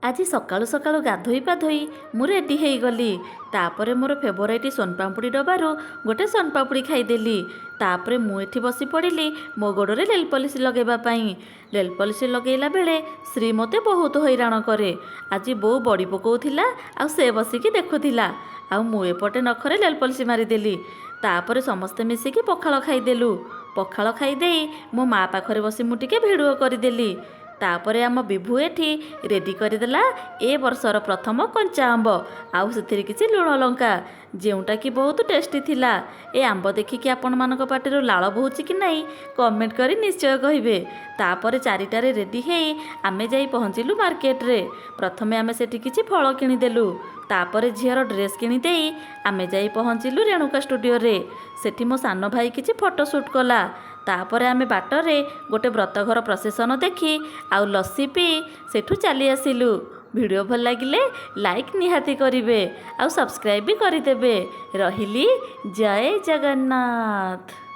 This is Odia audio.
ଆଜି ସକାଳୁ ସକାଳୁ ଗାଧୋଇ ପାଧୋଇ ମୁଁ ରେଡ଼ି ହେଇଗଲି। ତାପରେ ମୋର ଫେଭରାଇଟ୍ ସୋନପାମ୍ପୁଡ଼ି ଡବାରୁ ଗୋଟେ ସୋନପାମ୍ପୁଡ଼ି ଖାଇଦେଲି। ତାପରେ ମୁଁ ଏଠି ବସି ପଡ଼ିଲି ମୋ ଗୋଡ଼ରେ ନେଲ୍ ପଲିସ୍ ଲଗାଇବା ପାଇଁ। ନେଲ୍ ପଲିସ୍ ଲଗାଇଲା ବେଳେ ଶ୍ରୀ ମୋତେ ବହୁତ ହଇରାଣ କରେ। ଆଜି ବୋଉ ବଡ଼ି ପକାଉଥିଲା ଆଉ ସେ ବସିକି ଦେଖୁଥିଲା, ଆଉ ମୁଁ ଏପଟେ ନଖରେ ନେଲ୍ ପଲିସ୍ ମାରିଦେଲି। ତାପରେ ସମସ୍ତେ ମିଶିକି ପଖାଳ ଖାଇଦେଲୁ। ପଖାଳ ଖାଇଦେଇ ମୋ ମା ପାଖରେ ବସି ମୁଁ ଟିକେ ଭିଡ଼ିଓ କରିଦେଲି। ତାପରେ ଆମ ବିଭୁ ଏଠି ରେଡ଼ି କରିଦେଲା ଏ ବର୍ଷର ପ୍ରଥମ କଞ୍ଚା ଆମ୍ବ ଆଉ ସେଥିରେ କିଛି ଲୁଣ ଲଙ୍କା, ଯେଉଁଟାକି ବହୁତ ଟେଷ୍ଟି ଥିଲା। ଏ ଆମ୍ବ ଦେଖିକି ଆପଣମାନଙ୍କ ପାଟିରୁ ଲାଳ ବୋହୁଛି କି ନାହିଁ, କମେଣ୍ଟ କରି ନିଶ୍ଚୟ କହିବେ। ତାପରେ 4ଟାରେ ରେଡ଼ି ହେଇ ଆମେ ଯାଇ ପହଞ୍ଚିଲୁ ମାର୍କେଟରେ। ପ୍ରଥମେ ଆମେ ସେଠି କିଛି ଫଳ କିଣିଦେଲୁ। ତାପରେ ଝିଅର ଡ୍ରେସ୍ କିଣିଦେଇ ଆମେ ଯାଇ ପହଞ୍ଚିଲୁ ରେଣୁକା ଷ୍ଟୁଡ଼ିଓରେ। ସେଠି ମୋ ସାନ ଭାଇ କିଛି ଫଟୋ ସୁଟ୍ କଲା। ତାପରେ ଆମେ ବାଟରେ ଗୋଟେ ବ୍ରତଘର ପ୍ରସେସନ ଦେଖି ଆଉ ଲସି ପିଇ ସେଠୁ ଚାଲି ଆସିଲୁ। ଭିଡ଼ିଓ ଭଲ ଲାଗିଲେ ଲାଇକ୍ ନିହାତି କରିବେ ଆଉ ସବସ୍କ୍ରାଇବ୍ ବି କରିଦେବେ। ରହିଲି, ଜୟ ଜଗନ୍ନାଥ।